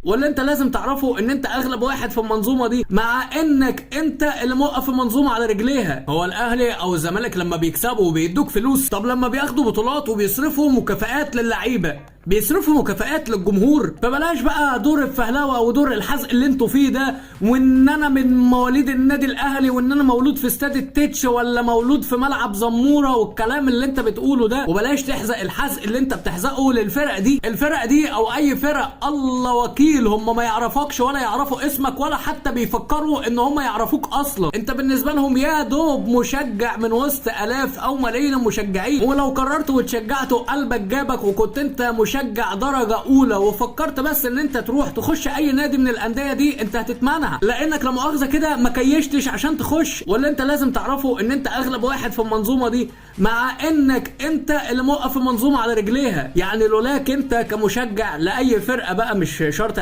واللي انت لازم تعرفه ان انت اغلب واحد في المنظومة دي، مع انك انت اللي موقف المنظومة على رجليها. هو الاهلي او الزمالك لما بيكسبوا وبيدوك فلوس، طب لما بياخدوا بطولات وبيصرفوا مكافآت للعيبة، بيصرفوا مكافآت للجمهور؟ فبلاش بقى دور الفهلوة ودور الحزق اللي انتوا فيه ده، وان انا من مواليد النادي الاهلي، وان انا مولود في استاد التتش ولا مولود في ملعب زموره والكلام اللي انت بتقوله ده. وبلاش تحزق الحزق اللي انت بتحزقه للفرق دي، الفرق دي او اي فرق الله وكيل هم ما يعرفوكش ولا يعرفوا اسمك ولا حتى بيفكروا ان هم يعرفوك اصلا. انت بالنسبة لهم يا دوب مشجع من وسط الاف او ملايين المشجعين، ولو قررت وتشجعت وقلبك جابك وكنت انت مشجع درجه اولى وفكرت بس ان انت تروح تخش اي نادي من الاندية دي، انت هتتمنع، لانك لا مؤاخذة كده ما كيشتش عشان تخش. واللي انت لازم تعرفه ان انت اغلب واحد في المنظومة دي، مع انك انت اللي موقف المنظومة على رجليها. يعني لولاك انت كمشجع لاي فرقه بقى، مش شرط